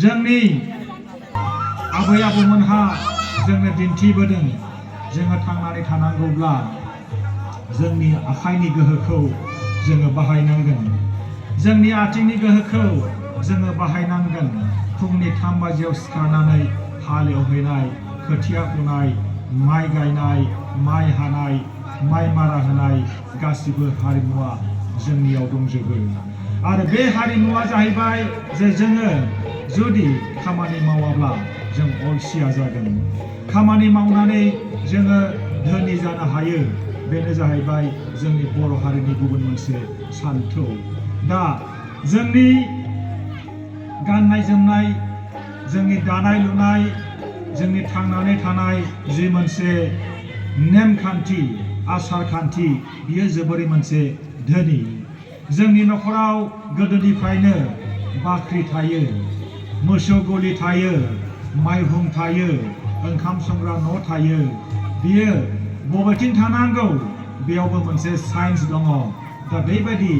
जोंनि आबै आबौमोनहा जोंनो दिन्थिबोदों जोङो थांनानै थानांगौब्ला जोंनि आखाइनि गोहोखौ जोङो बाहायनांगोन, जोंनि आथिंनि गोहोखौ जोङो बाहायनांगोन। फुंनि 3 बाजियाव सिखारनानै हाल एवहैनाय, खोथिया फुनाय, माइ गायनाय, माइ हानाय, माइ मारा होनाय गासिबो हारिमुवा जोंनियाव दंजोबो। आरो बे हारिमुवा जाहैबाय जे जोङो जुदि खामानि मावाब्ला जों अलसिया जागोन। खामानि मावनानै जोङो धोनि जानो हायो, बेनो जाहैबाय जोंनि बर' हारिनि गुबुन मोनसे सान्थौ। दा जोंनि गाननाय जोमनाय, जोंनि दानाय लुनाय, जोंनि थांनानै थानाय जि मोनसे नेमखान्थि, आसार खान्थि, बियो जोबोरै मोनसे धोनि। जोंनि न'खराव गोदोनिफ्रायनो बाख्रि थायो, मोसौ गलि थायो, माइहुं थायो, ओंखाम संग्रा न' थायो। बियो बबेथिं थानांगौ बेयावबो मोनसे साइन्स दङ। दा बेबायदि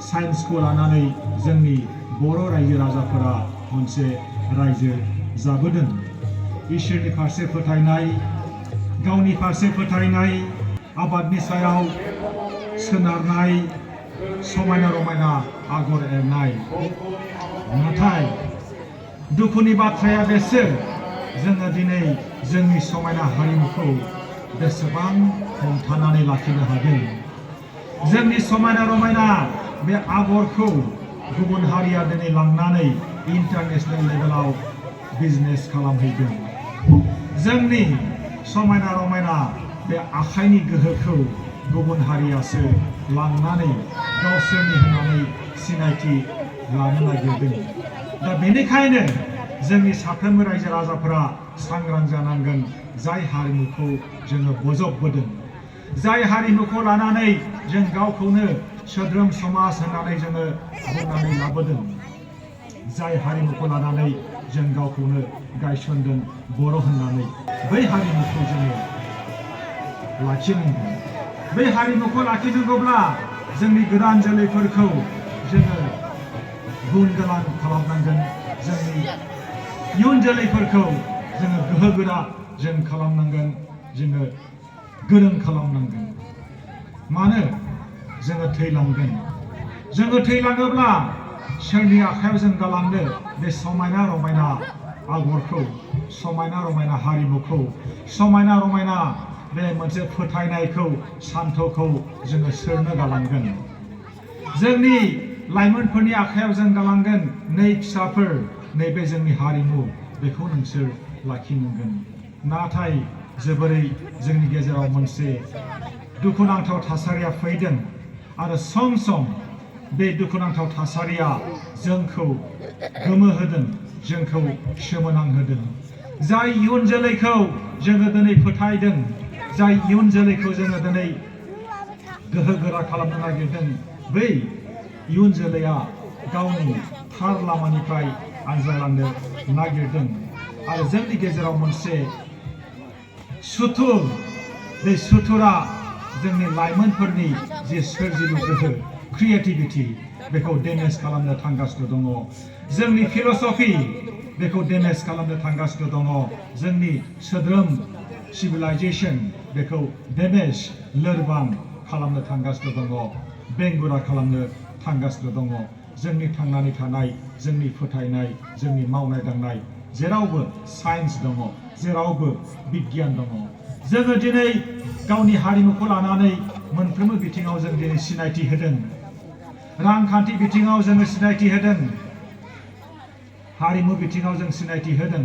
साइन्सखौ लानानै जोंनि बर' रायजो राजाफोरा मोनसे रायजो जाबोदों। इसोरनि फारसे फोथायनाय, गावनि फारसे फोथायनाय, आबादनि सायाव सोनारनाय, समायना रमायना आगर एरनाय। नाथाय दुखुनि बाथ्राया बेसो, जोङो दिनै जोंनि समायना हारिमुखौ बेसेबां हमथानानै लाखिनो हादों। जोंनि समायना रमायना बे आगरखौ गुबुन हारिया दिनै लांनानै इन्टारनेशनेल लेभेलाव बिजनेस खालामहैदों। जोंनि समायना रमायना बे आखाइनि गोहोखौ गुबुन हारियासो लांनानै गावसोरनि होननानै सिनायथि लानो नागिरदों। दा बेनिखायनो जोंनि साफ्रोमबो रायजो राजाफोरा सांग्रां जानांगोन। जाय हारिमुखौ जोङो बजबबोदों, जाय हारिमुखौ लानानै जों गावखौनो सोद्रोम समाज होननानै जोङो बुंनानै लाबोदों, जाय हारिमुखौ लानानै जों गावखौनो गायसनदों बर' होननानै, बै हारिमुखौ जोङो लाखिनांगोन। बै हारिमुखौ लाखिनांगौब्ला जोंनि गोदान जोलैफोरखौ जोङो गुन गोनां खालामनांगोन। जोंनि इयुन जोलैफोरखौ जोङो गोहोगोरा जों खालामनांगोन, जोङो गोरों खालामनांगोन। मानो जोङो थैलांगोन? जोङो थैलाङोब्ला सोरनि आखायाव जों गालांनो बे समायना रमायना आगरखौ, समायना रमायना हारिमुखौ, समायना रमायना बे मोनसे फोथायनायखौ, सान्थौखौ जोङो सोरनो गालांगोन? जोंनि लाइमोनफोरनि आखायाव जों गालांगोन। नै फिसाफोर, नैबे जोंनि हारिमु, बेखौ नोंसोर लाखिनांगोन। नाथाय जोबोरै जोंनि गेजेराव मोनसे दुखुनांथाव थासारिया फैदों। आरो सम सम बे दुखुनांथाव थासारिया जोंखौ गोमोहोदों, जोंखौ सोमोनांहोदों। जाय इयुन जोलैखौ जोङो दिनै फोथायदों, जाय इयुन जोलैखौ जोङो दिनै गोहोगोरा खालामनो नागिरदों, बै इयुन जोलैया गावनि थार लामानिफ्राय आनज्रायलांनो नागिरदों। आरो जोंनि गेजेराव मोनसे सुथुर, बे सुथुरा जोंनि लाइमोनफोरनि जि सोरजिलु गोहो, क्रिएटिभिटि, बेखौ डेमेज खालामनो थांगासिनो दङ। जोंनि फिल'सफि, बेखौ डेमेज खालामनो थांगासिनो दङ। जोंनि सोद्रोम सिभिलाइजेसन, बेखौ डेमेज, लोरबां खालामनो थांगासिनो दङ, बेंगुरा खालामनो थांगासिनो दङ। जोंनि थांनानै थानाय, जोंनि फोथायनाय, जोंनि मावनाय दांनाय, जेरावबो साइन्स दङ, जेरावबो बिगियान दङ। जोङो दिनै गावनि हारिमुखौ लानानै मोनफ्रोमबो बिथिङाव जों दिनै सिनायथि होदों। रांखान्थि बिथिङाव जोङो सिनायथि होदों, हारिमु बिथिङाव जों सिनायथि होदों,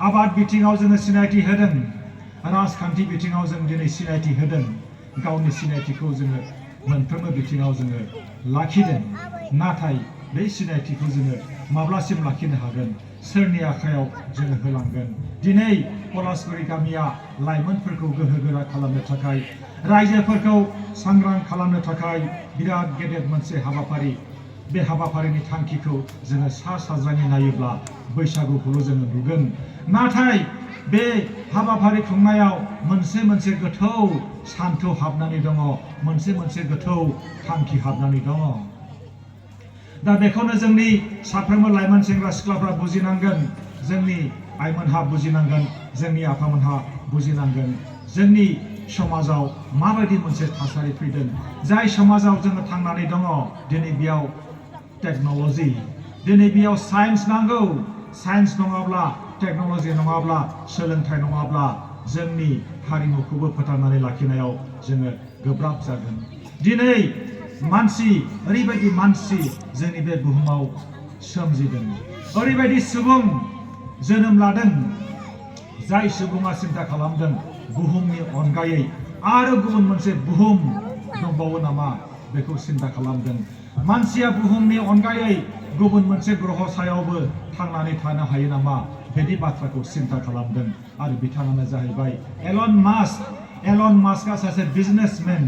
आबाद बिथिङाव जोङो सिनायथि होदों, राजखान्थि बिथिङाव जों दिनै सिनायथि होदों। गावनि सिनायथिखौ जोङो मोनफ्रोमबो बिथिङाव जोङो लाखिदों। नाथाय बे सिनायथिखौ जोङो माब्लासिम लाखिनो हागोन? सोरनि आखायाव जोङो होलांगोन? दिनै पलासबारि गामिया लाइमोनफोरखौ गोहोगोरा खालामनो थाखाय, रायजोफोरखौ सांग्रां खालामनो थाखाय बिराद गेदेर मोनसे हाबाफारि। बे हाबाफारिनि थांखिखौ जोङो सा साज्राङै नायोब्ला बैसागुखौल' जोङो नुगोन। नाथाय बे हाबाफारि खुंनायाव मोनसे गोथौ सान्थौ हाबनानै दङ, मोनसे गोथौ थांखि हाबनानै दङ। दा बेखौनो जोंनि साफ्रोमबो लाइमोन सेंग्रा सिख्लाफ्रा बुजिनांगोन, जोंनि आइमोनहा बुजिनांगोन, जोंनि आफामोनहा बुजिनांगोन जोंनि समाजाव माबायदि मोनसे थासारि फैदों। जाय समाजाव जोङो थांनानै दङ दिनै बेयाव टेक्न'लजि, दिनै बेयाव साइन्स नांगौ। साइन्स नङाब्ला, टेक्न'लजि नङाब्ला, सोलोंथाइ नङाब्ला जोंनि हारिमुखौबो फोथांनानै लाखिनायाव जोङो गोब्राब जागोन। दिनै मानसि, ओरैबायदि मानसि जोंनि बे बुहुमाव सोमजिदों, ओरैबायदि सुबुं जोनोम लादों जाय सुबुङा सिन्था खालामदों बुहुमनि अनगायै आरो गुबुन मोनसे बुहुम दंबावो नामा बेखौ सिन्था खालामदों। मानसिया बुहुमनि अनगायै गुबुन मोनसे ग्रह सायावबो थांनानै थानो हायो नामा बेनि बाथ्राखौ सिन्था खालामदों। आरो बिथाङानो जाहैबाय एलन मास्क। एलन मास्कआ सासे बिजनेसमेन,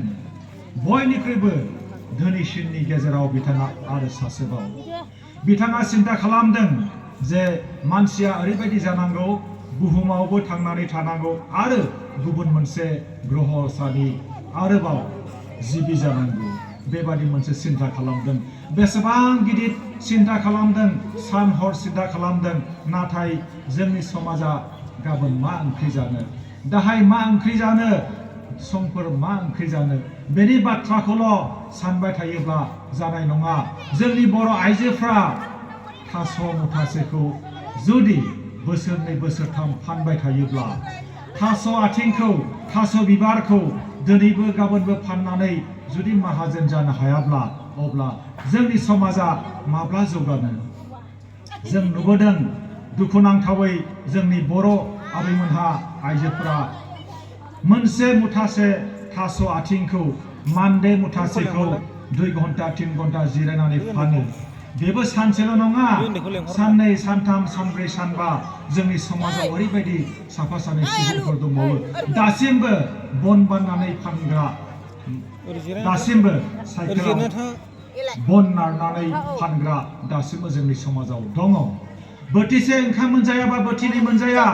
बयनिख्रुइबो धोनिसिननि गेजेराव बिथाङा आरो सासेबाव। बिथाङा सिन्था खालामदों जे मानसिया ओरैबायदि जानांगौ बुहुमावबो थांनानै थानांगौ आरो गुबुन मोनसे ग्रहसानि आरोबाव जिबि जानांगौ, बेबादि मोनसे सिन्था खालामदों। बेसेबां गिदिर सिन्था खालामदों, सान हर सिन्था खालामदों। नाथाय जोंनि समाजा गाबोन मा ओंख्रि जानो, दाहाय मा ओंख्रि जानो, समफोर मा ओंख्रि जानो, बेनि बाथ्राखौल' सानबाय थायोब्ला जानाय नङा। जोंनि बर' आइजोफ्रा थास' मुथासेखौ जुदि बोसोरनै बोसोरथाम फानबाय थायोब्ला, थास' आथिंखौ, थास' बिबारखौ दिनैबो गाबोनबो फाननानै जुदि माहाजोन जानो हायाब्ला अब्ला जोंनि समाजा माब्ला जौगानो? जों नुबोदों दुखुनांथावै जोंनि बर' आबैमोनहा, आइजोफोरा मोनसे मुथासे थास' आथिंखौ, मान्दे मुथासेखौ 2 घन्टा 3 घन्टा जिरायनानै फानो। बेबो सानसेल' नङा, साननै सानथाम सानब्रै सानबा जोंनि समाजाव ओरैबायदि साफा सानै सुबुंफोर दंबावो दासिमबो बन बाननानै फानग्रा, दासिमबो साइकेलाव बन नारनानै फानग्रा दासिमबो जोंनि समाजाव दङ। बोथिसे ओंखाम मोनजायाबा बोथिनै मोनजाया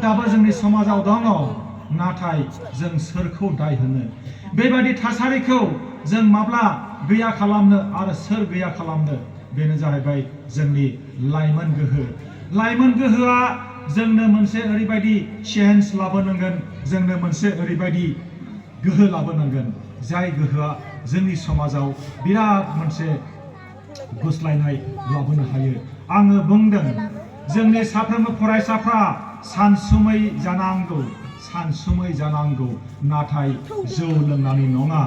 दाबो जोंनि समाजाव दङ। नाथाय जों सोरखौ दाय होनो? बेबायदि थासारिखौ जों माब्ला गैया खालामनो आरो सोर गैया खालामनो? बेनो जाहैबाय जोंनि लाइमोन गोहो। लाइमोन गोहोआ जोंनो मोनसे ओरैबायदि चेन्ज लाबोनांगोन, जोंनो मोनसे ओरैबायदि गोहो लाबोनांगोन जाय गोहोआ जोंनि समाजाव बिराद मोनसे गुस्लायनाय लाबोनो हायो। आङो बुंदों जोंनि साफ्रोमबो फरायसाफ्रा सानसुमै जानांगौ, सानसुमै जानांगौ, नाथाय जौ लोंनानै नङा।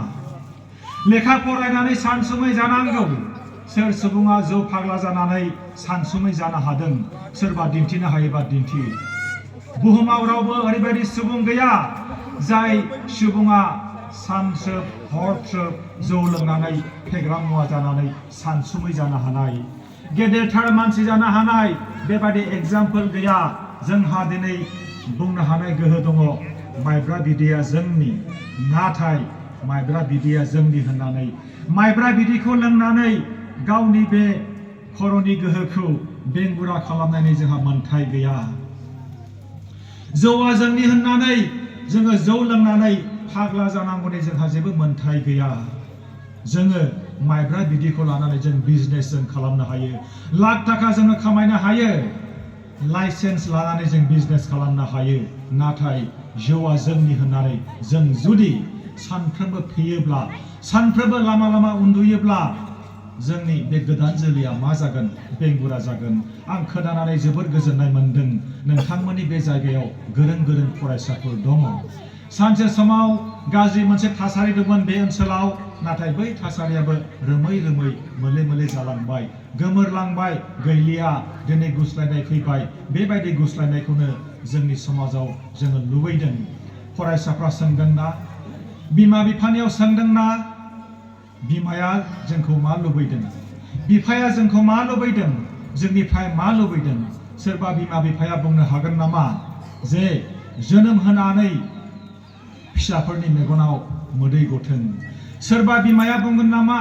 लेखा फरायनानै सानसुमै जानांगौ। सोर सुबुङा जौ फाग्ला जानानै सानसुमै जानो हादों? सोरबा दिन्थिनो हायोबा दिन्थि। बुहुमाव रावबो ओरैबायदि सुबुं गैया जाय सुबुङा सानस्रोब हरस्रोब जौ लोंनानै, फेग्रा मुवा जानानै सानसुमै जानो हानाय, गेदेरथार मानसि जानो हानाय बेबायदि एग्जाम्पल गैया। जोंहा दिनै बुंनो हानाय गोहो दङ माइब्रा बिदैया जोंनि, नाथाय माइब्रा बिदैया जोंनि होननानै माइब्रा बिदैखौ लोंनानै गावनि बे खर'नि गोहोखौ बेंगुरा खालामनायनि जोंहा मोन्थाय गैया। जौआ जोंनि होननानै जोङो जौ लोंनानै फाग्ला जानांगौनि जोंहा जेबो मोन्थाय गैया। जोङो माइब्रा बिदैखौ लानानै जों बिजनेस जों खालामनो हायो, लाख थाखा जोङो खामायनो हायो, लाइसेन्स लानानै जों बिजनेस खालामनो हायो। नाथाय जौआ जोंनि होननानै जों जुदि सानफ्रोमबो फेयोब्ला, सानफ्रोमबो लामा लामा उन्दुयोब्ला जोंनि बे गोदान जोलैया मा जागोन? बेंगुरा जागोन। आं खोनानानै जोबोद गोजोननाय मोनदों। नोंथांमोननि बे जायगायाव गोरों गोरों फरायसाफोर दङ। सानसे समाव गाज्रि मोनसे थासारि दंमोन बे ओनसोलाव, नाथाय बै थासारियाबो रोमै रोमै मोले मोले जालांबाय, गोमोरलांबाय, गैलिया। दिनै गुस्लायनाय फैबाय। बेबायदि गुस्लायनायखौनो जोंनि समाजाव जोङो लुबैदों। फरायसाफ्रा सोंदोंना, बिमा बिफानियाव सोंदोंना, बिमाया जोंखौ मा लुबैदों, बिफाया जोंखौ मा लुबैदों, जोंनिफ्राय मा लुबैदों? सोरबा बिमा बिफाया बुंनो हागोन नामा जे जोनोम होनानै फिसाफोरनि मेगनाव मोदै गथों? सोरबा बिमाया बुंगोन नामा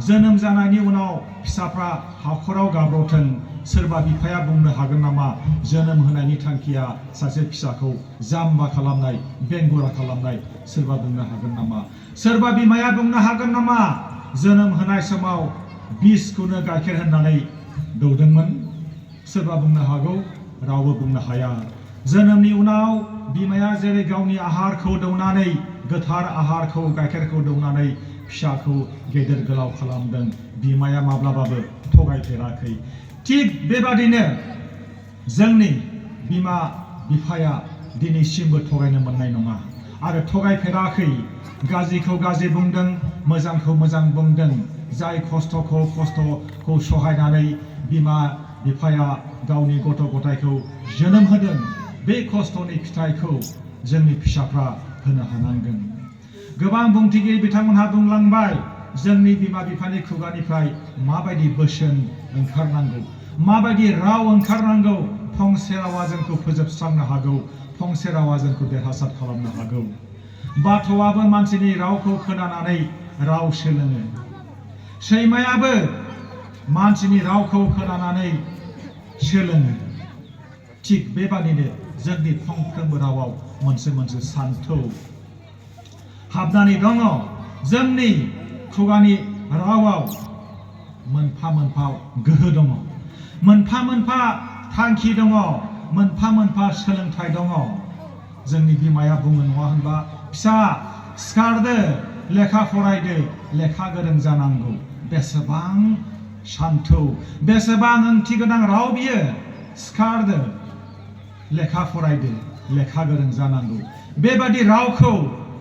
जोनोम जानायनि उनाव फिसाफ्रा हाखराव गाब्रथों? सोरबा बिफाया बुंनो हागोन नामा जोनोम होनायनि थांखिया सासे फिसाखौ जाम्बा खालामनाय, बेंगुरा खालामनाय? सोरबा बुंनो हागोन नामा? सोरबा बिमाया बुंनो हागोन नामा जोनोम होनाय समाव बिसखौनो गाइखेर होननानै दौदोंमोन। सोरबा बुंनो हागौ, रावबो बुंनो हाया। जोनोमनि उनाव बिमाया जेरै गावनि आहारखौ दौनानै, गोथार आहारखौ गाइखेरखौ दौनानै फिसाखौ गेदेर गोलाव खालामदों, बिमाया माब्लाबाबो थगायफेराखै। थिग बेबादिनो जोंनि बिमा बिफाया दिनैसिमबो थगायनो मोननाय नङा आरो थगायफेराखै। गाज्रिखौ गाज्रि बुंदों, मोजांखौ मोजां बुंदों। जाय खस्थ'खौ सहायनानै बिमा बिफाया गावनि गथ' गथायखौ जोनोम होदों, बे खस्थ'नि फिथाइखौ जोंनि फिसाफ्रा होनो हानांगोन। गोबां बुंथिगिरि बिथांमोनहा बुंलांबाय, जोंनि बिमा बिफानि खुगानिफ्राय माबायदि बोसोन ओंखारनांगौ, माबायदि राव ओंखारनांगौ। फंसे रावा जोंखौ फोजोबस्रांनो हागौ, फंसे रावा जोंखौ देरहासार खालामनो हागौ। बाथ'आबो मानसिनि रावखौ खोनानानै राव सोलोङो। सैमायाबो मानसिनि रावखौ खोनानानै सोलोङो। थिग बेबादिनो जोंनि फंफ्रोमबो रावाव मोनसे मोनसे सान्थौ हाबनानै दङ। जोंनि खुगानि रावाव मोनफा मोनफा गोहो दङ, मोनफा मोनफा थांखि दङ, मोनफा मोनफा सोलोंथाइ दङ। जोंनि बिमाया बुङो, नङा होनबा, फिसा सिखारदो, लेखा फरायदो, लेखा गोरों जानांगौ। बेसेबां सान्थौ, बेसेबां ओंथि गोनां राव बियो। सिखारदो, लेखा फरायदो, लेखा गोरों जानांगौ। बेबादि रावखौ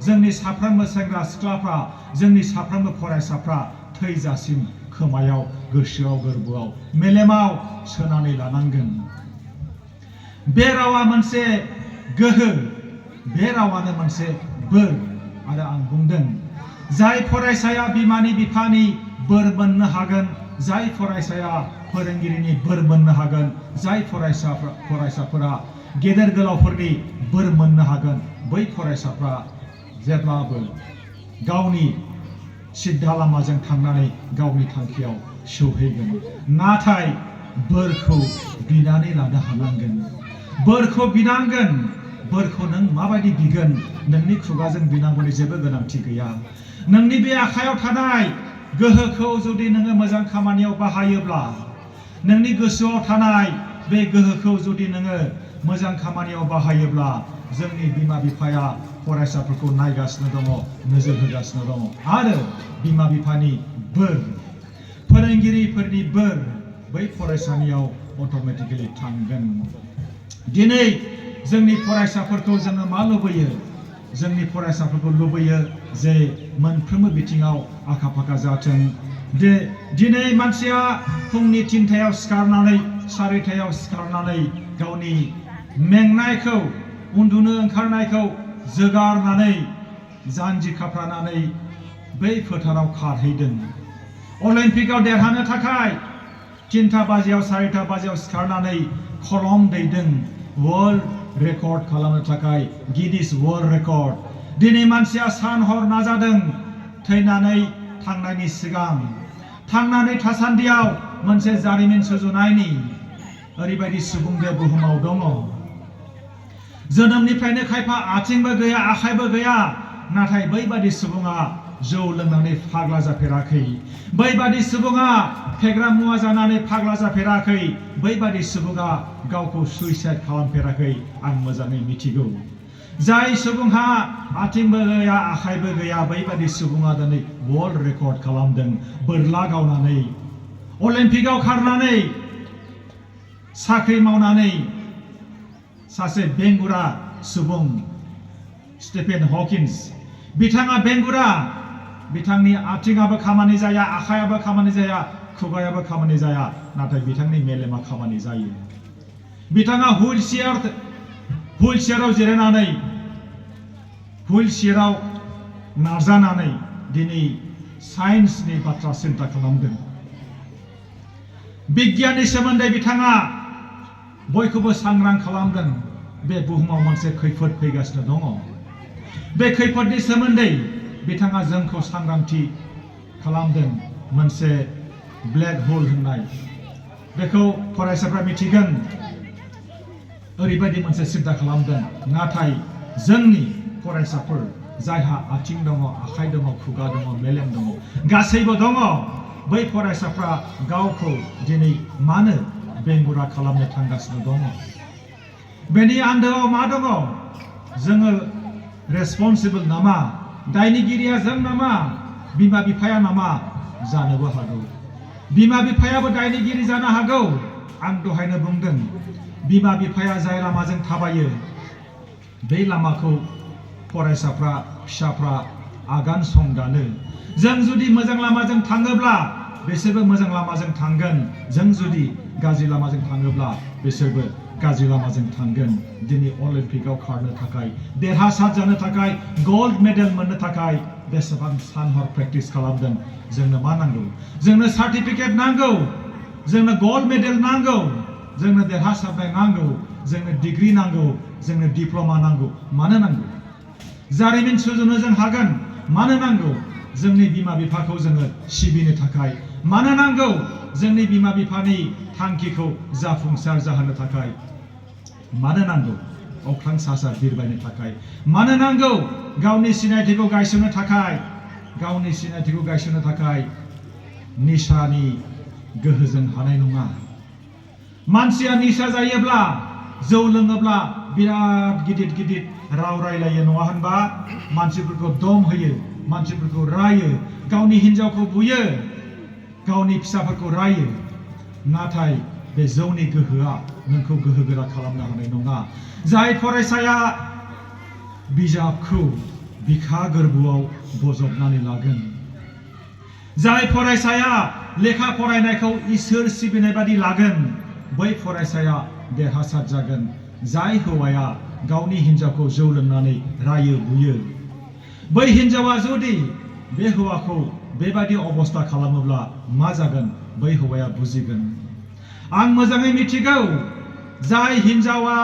जोंनि साफ्रोमबो सेंग्रा सिख्लाफ्रा, जोंनि साफ्रोमबो फरायसाफ्रा थैजासिम खोमायाव, गोसोआव, गोरबोआव, मेलेमाव सोनानै लानांगोन। बे रावा मोनसे गोहो, बे रावानो मोनसे बोर। आरो आं बुंदों, जाय फरायसाया बिमानि बिफानि बोर मोननो हागोन, जाय फरायसाया फोरोंगिरिनि बोर मोननो हागोन, जाय फरायसाफोरा गेदेर गोलावफोरनि बोर मोननो हागोन, बै फरायसाफ्रा जेब्लाबो गावनि सिद्धा लामाजों थांनानै गावनि थांखियाव सौहैगोन। नाथाय बोरखौ बिनानै लानो हानांगोन, बोरखौ बिनांगोन। बोरखौ नों माबायदि बिगोन? नोंनि खुगाजों बिनांगौनि जेबो गोनांथि गैया। नोंनि बे आखायाव थानाय गोहोखौ जुदि नोङो मोजां खामानियाव बाहायोब्ला, नोंनि गोसोआव थानाय बे गोहोखौ जुदि नोङो मोजां खामानियाव बाहायोब्ला, जोंनि बिमा बिफाया फरायसाफोरखौ नायगासिनो दङ, नोजोर होगासिनो दङ। आरो बिमा बिफानि बोर, फोरोंगिरिफोरनि बोर बै फरायसानियाव अट'मेटिकेलि थांगोन। दिनै जोंनि फरायसाफोरखौ जोङो मा लुबैयो? जोंनि फरायसाफोरखौ लुबैयो जे मोनफ्रोमबो बिथिङाव आखा फाखा जाथों। दिनै मानसिया फुंनि 3टायाव सिखारनानै, 4टायाव सिखारनानै गावनि मेंनायखौ, उन्दुनो ओंखारनायखौ जोगारनानै, जानजि खाफ्रानानै बै फोथाराव खारहैदों। अलिम्पिकआव देरहानो थाखाय 3टा बाजियाव, 4टा बाजियाव सिखारनानै खलम दैदों, वर्ल्ड रेकर्ड खालामनो थाखाय, गिनिस वर्ल्ड रेकर्ड। दिनै मानसिया सान हर नाजादों, थैनानै थांनायनि सिगां, थांनानै थासान्दियाव मोनसे जारिमिन सुजुनायनि। ओरैबायदि सुबुं बे बुहुमाव दङ। जोनोमनिफ्रायनो खायफा आथिंबो गैया, आखाइबो गैया, नाथाय बैबादि सुबुङा जौ लोंनानै फाग्ला जाफेराखै। बैबादि सुबुङा फेग्रा मुवा जानानै फाग्ला जाफेराखै। बैबादि सुबुङा गावखौ सुइसाइड खालामफेराखै। आं मोजाङै मिथिगौ। जाय सुबुंहा आथिंबो गैया, आखाइबो गैया, बैबादि सुबुङा दिनै वर्ल्ड रेकर्ड खालामदों, बोरला गावनानै, अलिम्पिकआव खारनानै, साख्रि मावनानै। सासे बेंगुरा सुबुं, स्टिफेन हकिन्स, बिथाङा बेंगुरा, बिथांनि आथिङाबो खामानि जाया, आखाइयाबो खामानि जाया, खुगायाबो खामानि जाया, नाथाय बिथांनि मेलेमा खामानि जायो। बिथाङा हुइलचेयाराव जिरायनानै, हुइलचेयाराव नारजानानै दिनै साइन्सनि बाथ्रा सिन्ता खालामदों। बिगियाननि सोमोन्दै बिथाङा बयखौबो सांग्रां खालामदों। बे बुहुमाव मोनसे खैफोद फैगासिनो दङ। बे खैफोदनि सोमोन्दै बिथाङा जोंखौ सांग्रांथि खालामदों। मोनसे ब्लेक ह'ल होननाय, बेखौ फरायसाफ्रा मिथिगोन। ओरैबायदि मोनसे सिन्ता खालामदों। नाथाय जोंनि फरायसाफोर जायहा आथिं दङ, आखाइ दङ, खुगा दङ, मेलेम दङ, गासैबो दङ, बै फरायसाफ्रा गावखौ दिनै मानो बेंगुरा खालामनो थांगासिनो दङ? बेनि आन्दोआव मा दङ? जोङो रेसपन्सिबल नामा? दायनिगिरिया जों नामा? बिमा बिफाया नामा? जानोबो हागौ। बिमा बिफायाबो दायनिगिरि जानो हागौ। आं दहायनो बुंदों, बिमा बिफाया जाय लामाजों थाबायो बे लामाखौ फरायसाफ्रा फिसाफ्रा आगान संदानो। जों जुदि मोजां लामाजों थाङोब्ला बिसोरबो मोजां लामाजों थांगोन। जों जुदि गाज्रि लामाजों थाङोब्ला बिसोरबो गाज्रि लामाजों थांगोन। दिनै अलिम्पिकआव खारनो थाखाय, देरहासार जानो थाखाय, गल्ड मेडेल मोननो थाखाय बेसेबां सान हर प्रेक्टिस खालामदों। जोंनो मा नांगौ? जोंनो सार्टिफिकेट नांगौ, जोंनो गल्ड मेडेल नांगौ, जोंनो देरहासारनाय नांगौ, जोंनो डिग्री नांगौ, जोंनो डिप्ल'मा नांगौ। मानो नांगौ? जारिमिन सुजुनो जों हागोन। मानो नांगौ? जोंनि बिमा बिफाखौ जोङो सिबिनो थाखाय। मानो नांगौ? जोंनि बिमा बिफानि थांखिखौ जाफुंसार जाहोनो थाखाय। मानो नांगौ? अख्रां सा सा बिरबायनो थाखाय। मानो नांगौ? गावनि सिनायथिखौ गायसननो थाखाय। गावनि सिनायथिखौ गायसननो थाखाय। निसानि गोहोजों हानाय नङा। मानसिया निसा जायोब्ला, जौ लोङोब्ला बिराद गिदिर गिदिर राव रायलायो, नङा होनबा? मानसिफोरखौ दम होयो, मानसिफोरखौ रायो, गावनि हिन्जावखौ बुयो, गावनि फिसाफोरखौ रायो। नाथाय बे जौनि गोहोआ नोंखौ गोहोगोरा खालामनो हानाय नङा। जाय फरायसाया बिजाबखौ बिखा गोरबोआव बजबनानै लागोन, जाय फरायसाया लेखा फरायनायखौ इसोर सिबिनाय बादि लागोन, बै फरायसाया देरहासार जागोन। जाय हौवाया गावनि हिन्जावखौ जौ लोंनानै रायो बुयो, बै हिन्जावा जुदि बे हौवाखौ बेबादि अबस्था खालामोब्ला मा जागोन? बै हौवाया बुजिगोन। आं मोजाङै मिथिगौ, जाय हिन्जावा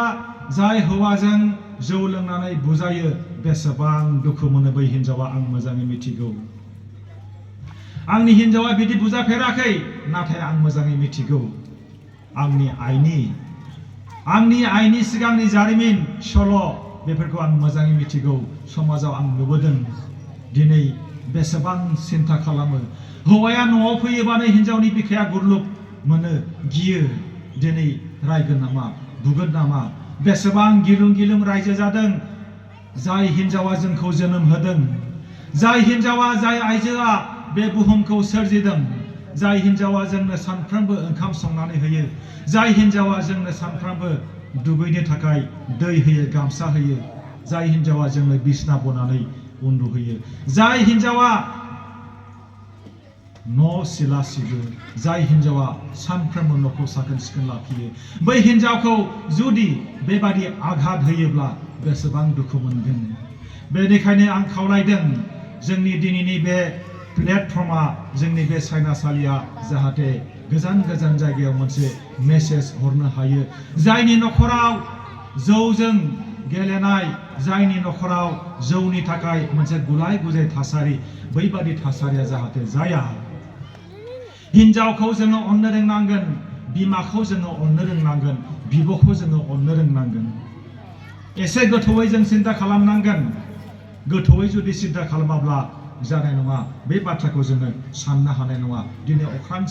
जाय हौवाजों जौ लोंनानै बुजायो बेसेबां दुखु मोनो बै हिन्जावा। आं मोजाङै मिथिगौ। आंनि हिन्जावा बिदि बुजाफेराखै, नाथाय आं मोजाङै मिथिगौ। आंनि आइनि सिगांनि जारिमिन सल' बेफोरखौ आं मोजाङै मिथिगौ। समाजाव आं नुबोदों। दिनै बेसेबां सिन्था खालामो। हौवाया न'आव फैयोबानो हिन्जावनि बिखाया गुरलुब मोनो, गियो। दिनै रायगोन नामा, बुगोन नामा? बेसेबां गिलुं गिलुं रायजो जादों। जाय हिन्जावा जोंखौ जोनोम होदों, जाय हिन्जावा, जाय आइजोआ बे बुहुमखौ सोरजिदों, जाय हिन्जावा जोंनो सानफ्रोमबो ओंखाम संनानै होयो, जाय हिन्जावा जोंनो सानफ्रोमबो दुगैनो थाखाय दै होयो, गामसा होयो, जाय हिन्जावा जोंनो बिसना बनानै उन्दुहोयो, जाय हिन्जावा न' सिला सिबो, जाय हिन्जावा सानफ्रोमबो न'खौ साखोन सिखोन लाखियो, बै हिन्जावखौ जुदि बेबादि आघात होयोब्ला बेसेबां दुखु मोनगोन। बेनिखायनो आं खावलायदों, जोंनि दिनैनि बे प्लेटफर्मा, जोंनि बे सायनासालिया जाहाथे गोजान गोजान जायगायाव मोनसे मेसेज हरनो हायो। जायनि न'खराव जौजों गेलेनाय, जायनि न'खराव जौनि थाखाय मोनसे गुलाय गुजाय थासारि, बैबादि थासारिया जाहाथे जाया। हिन्जावखौ जोङो अननो रोंनांगोन, बिमाखौ जोङो अननो रोंनांगोन, बिब'खौ जोङो अननो रोंनांगोन। एसे गोथौयै जों सिन्ता खालामनांगोन। गोथौयै जुदि सिन्ता खालामाब्ला जानाय नङा। बे बाथ्राखौ जोङो साननो हानाय नङा। दिनै अख्रां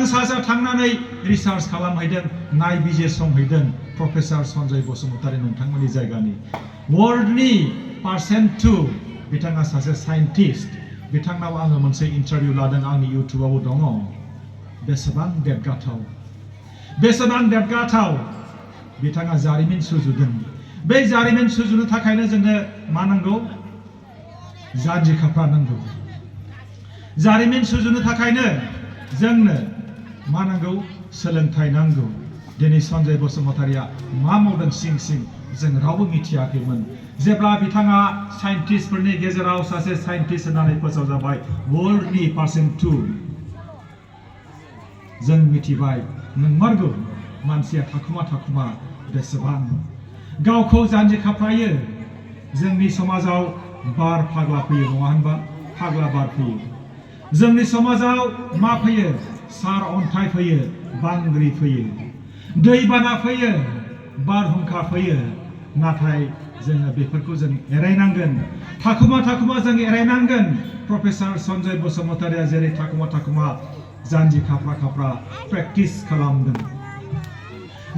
सा सा थांनानै रिसार्च खालामहैदों, नायबिजिरसंहैदों प्रफेसार सन्जय बसुमतारी, नोंथांमोननि जायगानि। वर्ल्डनि %2 बिथाङा सासे साइन्टिस्ट। बिथांनाव आङो मोनसे इन्टारभिउ लादों, आंनि इउटुबावबो दङ। बेसेबां देरगाथाव, बेसेबां देरगाथाव। बिथाङा जारिमिन सुजुदों। बे जारिमिन सुजुनो थाखायनो जोंनो मा नांगौ? जानजि खाफ्रा नांगौ। जारिमिन सुजुनो थाखायनो जोंनो मा नांगौ? सोलोंथाइ नांगौ। दिनै सन्जय बसुमतारीया मा मावदों सिं सिं जों रावबो मिथियाखैमोन। जेब्ला बिथाङा साइन्टिस्टफोरनि गेजेराव सासे साइन्टिस्ट होननानै फोसावजाबाय, वर्ल्डनि %2, जों मिथिबाय नंमारगौ मानसिया थाखुमा बेसेबां गावखौ जानजि खाफ्रायो। जोंनि समाजाव बार फाग्ला फैयो, नङा होनबा? फाग्ला बार फैयो। जोंनि समाजाव मा फैयो? सार अन्थाइ फैयो, बांग्रि फैयो, दैबाना फैयो, बारहुंखा फैयो। नाथाय जोङो बेफोरखौ जों एरायनांगोन। थाखुमा जों एरायनांगोन प्रफेसर सन्जय बसुमतारिया जेरै थाखुमा जानजि खाफ्रा प्रेक्टिस खालामदों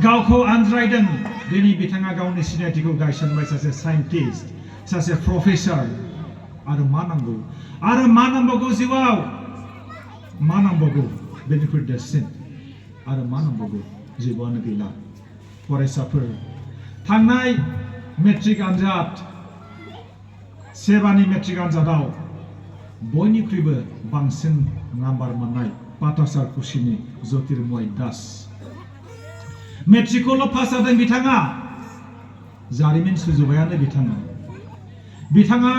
गावखौ आनज्रायदों दिनै बिथाङा गावनि सिनायथिखौ गायसनबाय सासे साइन्टिस्ट सासे प्रफेसर आरो मा नांबावगौ जिउआव मा नांबावगौ बेनिख्रुइ देरसिन आरो मा नांबावगौ जेबोआनो गैला फरायसाफोर थांनाय मेट्रिक आनजाद सेबानि मेट्रिक आनजादाव बयनिख्रुइबो बांसिन नाम्बार मोननाय पातासार कुसिनि ज्योतिर्मय दास मेट्रिकखौल' पास जादों बिथाङा जारिमिन सुजुबायानो बिथाङा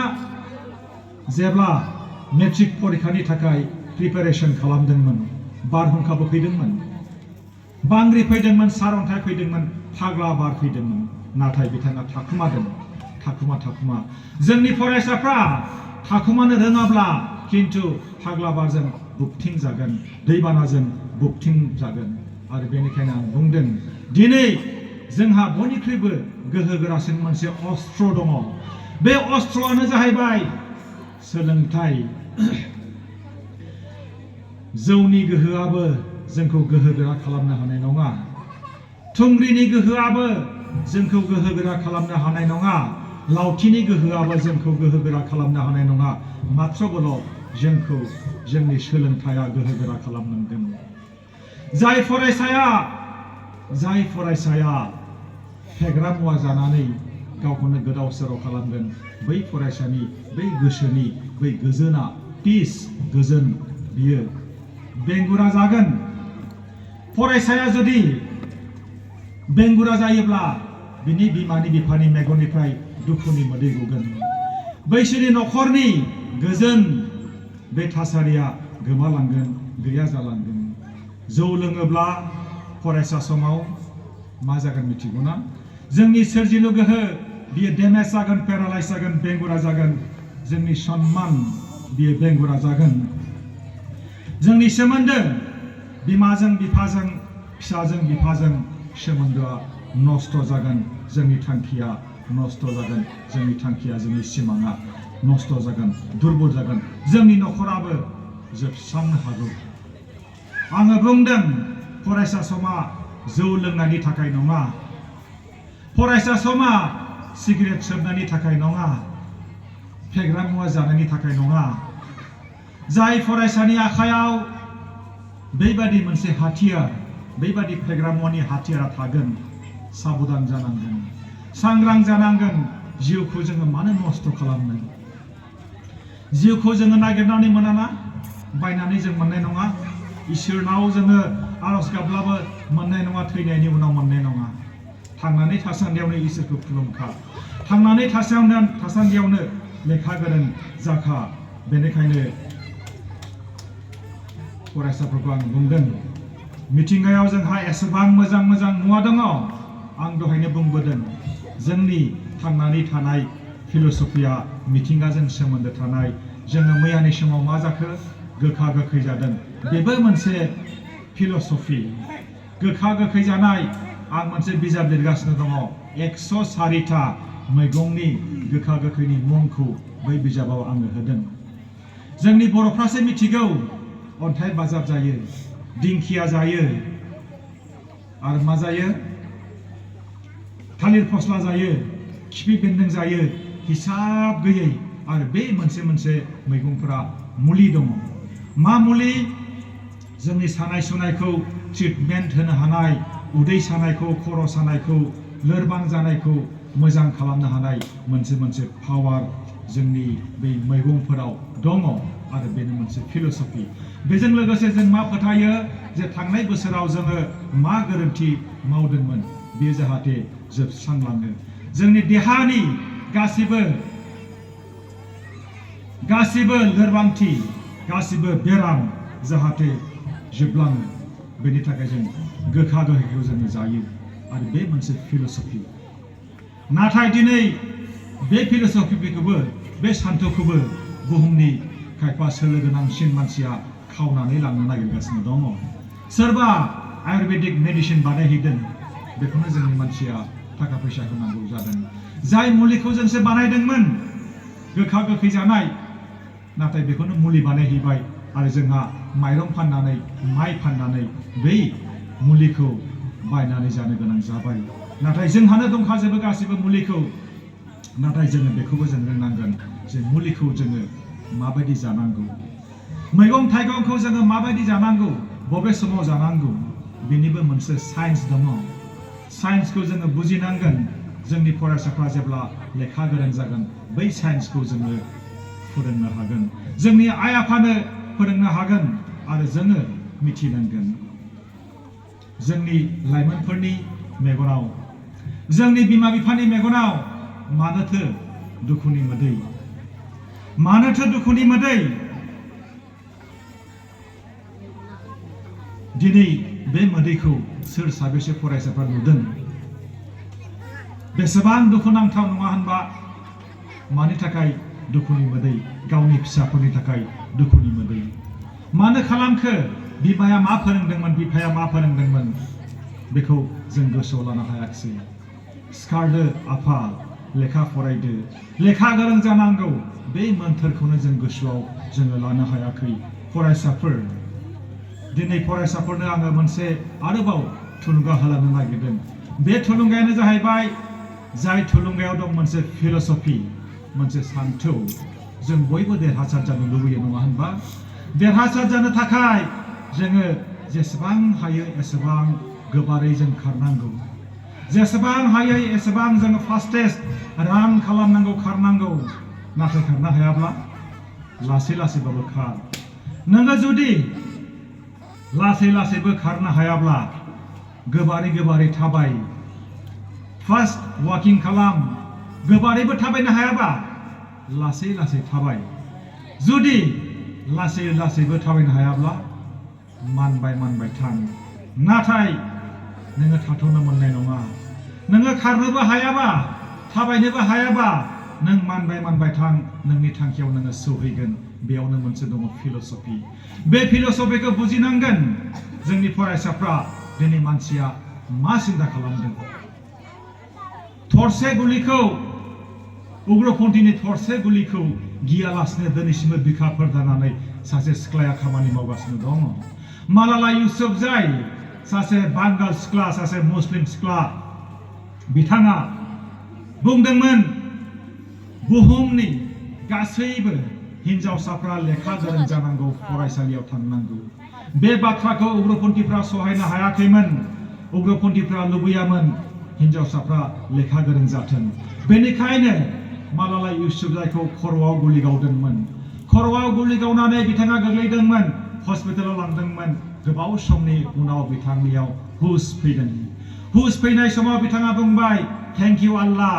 जेब्ला मेट्रिक परिखानि थाखाय प्रिपारेसन खालामदोंमोन बारहुंखाबो फैदोंमोन बांग्रि फैदोंमोन सारअन्थाइ फैदोंमोन फाग्ला बार फैदोंमोन नाथाय बिथाङा थाखुमा जोंनि फरायसाफ्रा थाखुमानो रोङाब्ला किन्तु फाग्ला बारजों बुबथिं जागोन दैबानाजों बुबथिं जागोन आरो बेनिखायनो आं बुंदों दिनै जोंहा बयनिख्रुइबो गोहोगोरासिन मोनसे अस्त्र दङ बे अस्त्रआनो जाहैबाय सोलोंथाइ जौनि गोहोआबो जोंखौ गोहोगोरा खालामनो हानाय नङा थुंग्रिनि गोहोआबो जोंखौ गोहोगोरा खालामनो हानाय नङा लावथिनि गोहोआबो जोंखौ गोहोगोरा खालामनो हानाय नङा मात्र'बोल' जोंखौ जोंनि सोलोंथाइया गोहोगोरा खालामनांगोन जाय फरायसाया फेग्रा मुवा जानानै गावखौनो गोदाव सोराव खालामगोन बै फरायसानि बै गोसोनि बै गोजोना पिस गोजोन बियो बेंगुरा जागोन फरायसाया जुदि बेंगुरा जायोब्ला बिनि बिमानि बिफानि मेगननिफ्राय दुखुनि मोदै गगोन बैसोरनि न'खरनि गोजोन बे थासारिया गोमालांगोन गैया जालांगोन जौ लोङोब्ला फरायसा समाव मा जागोन मिथिगौना जोंनि सोरजिलु गोहो बियो डेमेज जागोन पेरालाइज जागोन बेंगुरा जागोन जोंनि सन्मान बियो बेंगुरा जागोन जोंनि सोमोन्दो बिमाजों बिफाजों फिसाजों बिफाजों सोमोन्दोआ नष्ट जागोन जोंनि थांखिया नष्ट जागोन जोंनि सिमाङा नष्ट जागोन दुर्बल जागोन जोंनि न'खराबो जोबस्रांनो हागौ आङो बुंदों फरायसा समा जौ लोंनायनि थाखाय नङा फरायसा समा सिगारेट सोबनायनि थाखाय नङा फेग्रा मुवा जानायनि थाखाय नङा जाय फरायसानि आखायाव बेबादि मोनसे हाथियार बेबादि फेग्रा मुवानि हाथियारा थागोन साबधान जानांगोन सांग्रां जानांगोन जिउखौ जोङो मानो नष्ट खालामनो जिउखौ जोङो नागिरनानै मोनाना बायनानै जों मोननाय नङा इसोरनाव जोङो आरज गाबब्लाबो मोननाय नङा थैनायनि उनाव मोननाय नङा थांनानै थासान्दियावनो इसोरखौ खुलुमखा थांनानै थासान्दियावनो लेखा गोरों जाखा बेनिखायनो फरायसाफोरखौ आं बुंदों मिथिंगायाव जोंहा एसेबां मोजां मुवा दङ आं दहायनो बुंबोदों जोंनि थांनानै थानाय फिलसफिया मिथिंगाजों सोमोन्दो थानाय जोङो मैयानि समाव मा जाखो गोखा गोखै जादों बेबो मोनसे फिलसफि गोखा गोखै जानाय आं मोनसे बिजाब लिरगासिनो दङ 104टा मैगंनि गोखा गोखैनि मुंखौ बै बिजाबाव आङो होदों जोंनि बर'फ्रासो मिथिगौ अन्थाइ बाजाब जायो दिंखिया जायो आरो मा जायो थालिर फस्ला जायो खिफि बेन्दों जायो हिसाब गैयै आरो बे मोनसे मैगंफोरा मुलि दङ मा मुलि जोंनि सानाय सुनायखौ ट्रिटमेन्ट होनो हानाय उदै सानायखौ खर' सानायखौ लोरबां जानायखौ मोजां खालामनो हानाय मोनसे पावार जोंनि बै मैगंफोराव दङ आरो बेनो मोनसे फिलसफि बेजों लोगोसे जों मा फोथायो जे थांनाय बोसोराव जोङो मा गोरोन्थि मावदोंमोन बेयो जाहाथे जोबस्रांलाङो जोंनि देहानि गासिबो लोरबांथि गासिबो बेराम जाहाथे जोबलाङो बेनि थाखाय जों गोखा गोखैखौ जोङो जायो आरो बे मोनसे फिलसफि नाथाय दिनै बे फिलसफिखौबो बे सान्थौखौबो बुहुमनि खायफा सोलो गोनांसिन मानसिया खावनानै लांनो नागिरगासिनो दङ सोरबा आयुर्वेदिक मेडिसिन बानायहैदों बेखौनो जोंनि मानसिया थाखा फैसा होनांगौ जादों जाय मुलिखौ जोंसो बानायदोंमोन गोखा गोखै जानाय नाथाय बेखौनो मुलि बानायहैबाय आरो जोंहा माइरं फाननानै माइ फाननानै बै मुलिखौ बायनानै जानो गोनां जाबाय नाथाय जोंहानो दंखाजोबो गासिबो मुलिखौ नाथाय जोङो बेखौबो जों रोंनांगोन जे मुलिखौ जोङो माबायदि जानांगौ मैगं थाइगंखौ जोङो माबायदि जानांगौ बबे समाव जानांगौ बेनिबो मोनसे साइन्स दङ साइन्सखौ जोङो बुजिनांगोन जोंनि फरायसाफ्रा जेब्ला लेखा गोरों जागोन बै साइन्सखौ जोङो फोरोंनो हागोन जोंनि आइ आफानो फोरोंनो हागोन आरो जोङो मिथिनांगोन जोंनि लाइमोनफोरनि मेगनाव जोंनि बिमा बिफानि मेगनाव मानोथो दुखुनि मोदै मानोथो दुखुनि मोदै दिनै बे मोदैखौ सोर साबेसे फरायसाफ्रा नुदों बेसेबां दुखुनांथाव नङा होनबा मानि थाखाय दुखुनि मोदै गावनि फिसाफोरनि थाखाय दुखुनि मोदै मानो खालामखो बिमाया मा फोरोंदोंमोन बिफाया मा फोरोंदोंमोन बेखौ जों गोसोआव लानो हायाखिसै सिखारदो आफा लेखा फरायदो लेखा गोरों जानांगौ बे मोन्थोरखौनो जों गोसोआव जोङो लानो हायाखै फरायसाफोर दिनै फरायसाफोरनो आङो मोनसे आरोबाव थुलुंगा होलांनो नागिरदों बे थुलुंगायानो जाहैबाय जाय थुलुंगायाव दं मोनसे फिल'सफि मोनसे सान्थौ जों बयबो देरहासार जानो लुबैयो नङा होनबा देरहासार जानो थाखाय जोङो जेसेबां हायो एसेबां गोबारै जों खारनांगौ जेसेबां हायो एसेबां जोङो फास्टेस्ट रान खालामनांगौ खारनांगौ नाथाय खारनो हायाब्ला लासै लासैबाबो खार नोङो जुदि लासै लासैबो खारनो हायाब्ला गोबारै गोबारै थाबाय फास्ट वाकिं खालाम गोबारैबो थाबायनो हायाबा लासै लासै थाबाय जुदि लासै लासैबो थाबायनो हायाब्ला मानबाय मानबाय थां नाथाय नोङो थाथ'नो मोननाय नङा नोङो खारनोबो हायाबा थाबायनोबो हायाबा नों मानबाय मानबाय थां नोंनि थांखियाव नोङो सौहैगोन बेयावनो मोनसे दङ फिल'सफि बे फिल'सफिखौ बुजिनांगोन जोंनि फरायसाफ्रा दिनै मानसिया मा सिन्था खालामदों थरसे गुलिखौ उग्रपन्थीनि थरसे गुलिखौ गियालासिनो दिनैसिमबो बिखाफोर दानानै सासे सिख्लाया खामानि मावगासिनो दङ मालाला इउसुफजाई सासे बांगाल सिख्ला सासे मुस्लिम सिख्ला बिथाङा बुंदोंमोन बुहुमनि गासैबो हिनजावसाफ्रा लेखा गोरों जानांगौ फरायसालियाव थांनांगौ बे बाथ्राखौ उग्रपन्थीफ्रा सहायनो हायाखैमोन उग्रपन्थीफ्रा लुबैयामोन हिनजावसाफ्रा लेखा गोरों जाथों बेनिखायनो मालाला इउसुफजाईखौ खर'आव गुलि गावदोंमोन खर'आव गुलि गावनानै बिथाङा गोग्लैदोंमोन हस्पिटालाव लांदोंमोन गोबाव समनि उनाव बिथांनियाव हुस फैदों हुस फैनाय समाव बिथाङा बुंबाय thank you Allah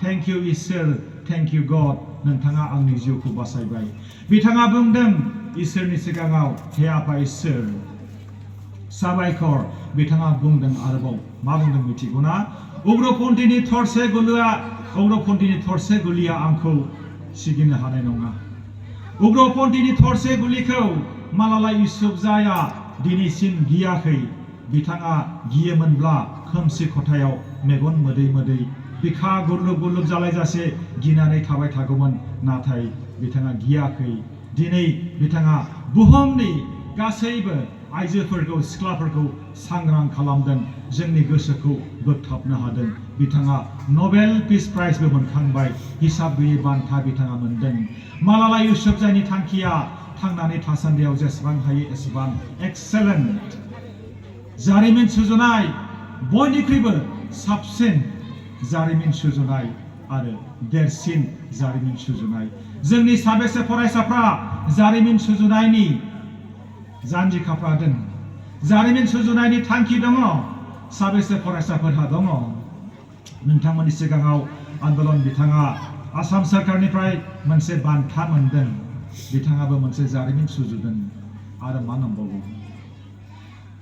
thank you इसोर थेंक इउ गड नोंथाङा आंनि जिउखौ बासायबाय बिथाङा बुंदों इसोरनि सिगाङाव हे आफा इसोर साबायखर बिथाङा बुंदों आरोबाव मा बुंदों मिथिगौना उग्रपन्थीनि थरसे गुलिया आंखौ सिगिनो हानाय नङा उग्रपन्थीनि थरसे गुलिखौ मालाला इउसुफजाईआ दिनैसिम गियाखै बिथाङा गियोमोनब्ला खोमसि खथायाव मेगन मोदै मोदै बिखा गुरलुब गुरलुब जालायजासे गिनानै थाबाय थागौमोन नाथाय बिथाङा गियाखै दिनै बिथाङा बुहुमनि गासैबो आइजोफोरखौ सिख्लाफोरखौ सांग्रां खालामदों जोंनि गोसोखौ बोगथाबनो हादों बिथाङा नबेल पिस प्राइजबो मोनखांबाय हिसाब गैयै बान्था बिथाङा मोनदों मालाला इउसुफजाईनि थांखिया थांनानै थासान्दियाव जेसेबां हायो एसेबां एक्सेलेन्ट जारिमिन सुजुनाय बयनिख्रुइबो साबसिन जारिमिन सुजुनाय आरो देरसिन जारिमिन सुजुनाय जोंनि साबेसे फरायसाफ्रा जारिमिन सुजुनायनि जानजि खाफ्रादों जारिमिन सुजुनायनि थांखि दङ साबेसे फरायसाफोरहा दङ नोंथांमोननि सिगाङाव आन्दलन बिथाङा आसाम सरकारनिफ्राय मोनसे बान्था मोनदों बिथाङाबो मोनसे जारिमिन सुजुदों आरो मा नांबावगौ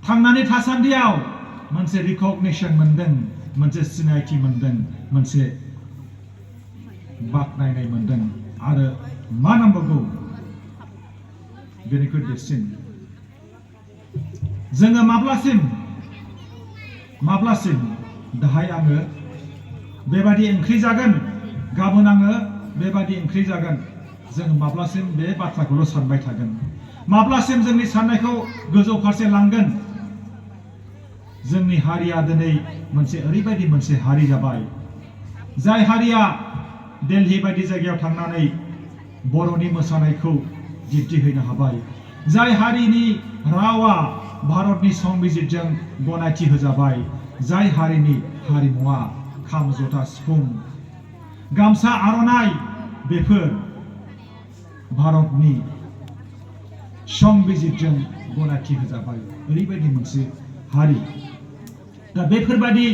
थांनानै थासान्दियाव मोनसे रिकगनिशन मोनदों मोनसे सिनायथि मोनदों मोनसे बाख्नायनाय मोनदों आरो मा नांबावगौ बेनिख्रुइ देरसिन जोङो माब्लासिम दाहाय आङो बेबादि ओंख्रि जागोन गाबोन आङो बेबादि ओंख्रि जागोन जों माब्लासिम बे बाथ्राखौल' सानबाय थागोन माब्लासिम जोंनि साननायखौ गोजौ फारसे लांगोन जोंनि हारिया दिनै मोनसे ओरैबायदि मोनसे हारि जाबाय जाय हारिया दिल्ली बायदि जायगायाव थांनानै बर'नि मोसानायखौ दिन्थिहैनो हाबाय जाय हारिनि रावा भारतनि संबिजिरजों गनायथि होजाबाय जाय हारिनि हारिमुआ खाम जथा सिफुं गामसा आर'नाइ बेफोर भारतनि संबिजिरजों गनायथि होजाबाय ओरैबायदि मोनसे हारि दा बेफोरबायदि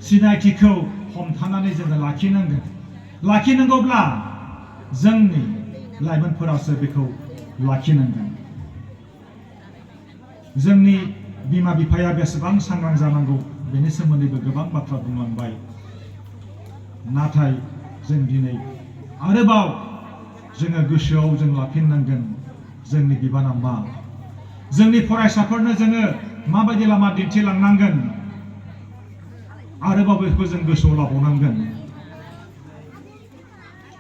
सिनायथिखौ हमथानानै जोङो लाखिनांगौब्ला जोंनि लाइमोनफोरासो बेखौ लाखिनांगोन जोंनि बिमा बिफाया बेसेबां सांग्रां जानांगौ बेनि सोमोन्दैबो गोबां बाथ्रा बुंलांबाय नाथाय जों दिनै आरोबाव जोङो गोसोआव जों लाफिननांगोन जोंनि बिबाना मा जोंनि फरायसाफोरनो जोङो माबायदि लामा दिन्थिलांनांगोन आरोबाव बेखौ जों गोसोआव लाबावनांगोन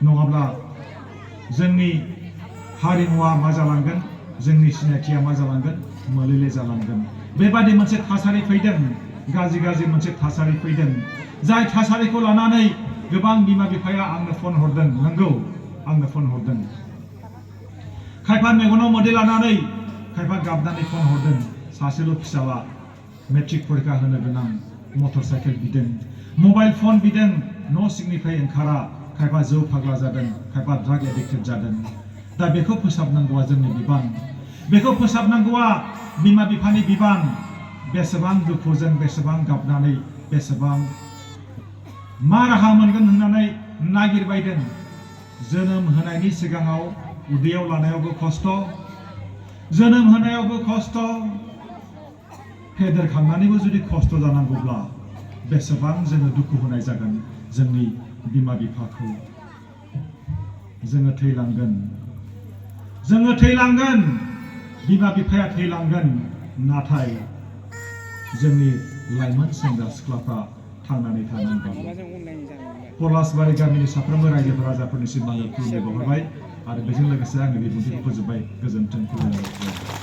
नङाब्ला जोंनि हारिमुआ मा जालांगोन जोंनि सिनायथिया मा जालांगोन मोलेले जालांगोन बेबादि मोनसे थासारि फैदों गाज्रि मोनसे थासारि फैदों जाय थासारिखौ लानानै गोबां बिमा बिफाया आंनो फन हरदों नंगौ आंनो फन हरदों खायफा मेगनाव मोदै लानानै खायफा गाबनानै फन हरदों सासेल' फिसाला मेट्रिक फरिखा होनो गोनां मटर साइकेल बिदों मबाइल फन बिदों न' सिंनिफ्राय ओंखारा खायफा जौ फाग्ला जादों खायफा ड्राग एडिक्टेड जादों दा बेखौ फोसाबनांगौआ जोंनि बिबान बेखौ फोसाबनांगौआ बिमा बिफानि बिबान बेसेबां दुखुजों बेसेबां गाबनानै बेसेबां मा राहा मोनगोन होननानै नागिरबायदों जोनोम होनायनि सिगाङाव उदैयाव लानायावबो खस्थ जोनोम होनायावबो खस्थ फेदेरखांनानैबो जुदि खस्थ जानांगौब्ला बेसेबां जोङो दुखु होनाय जागोन जोंनि बिमा बिफाखौ जोङो थैलांगोन बिमा बिफाया थैलांगोन नाथाय जोंनि लाइमोन सेंग्रा सिख्लाफ्रा थांनानै थानांगौ पलासबारि गामिनि साफ्रोमबो रायजो राजाफोरनिसिम आङो खुलुमनाय बावहरबाय आरो बेजों लोगोसे आङो बिबुंथिखौ फोजोबबाय गोजोन्थों।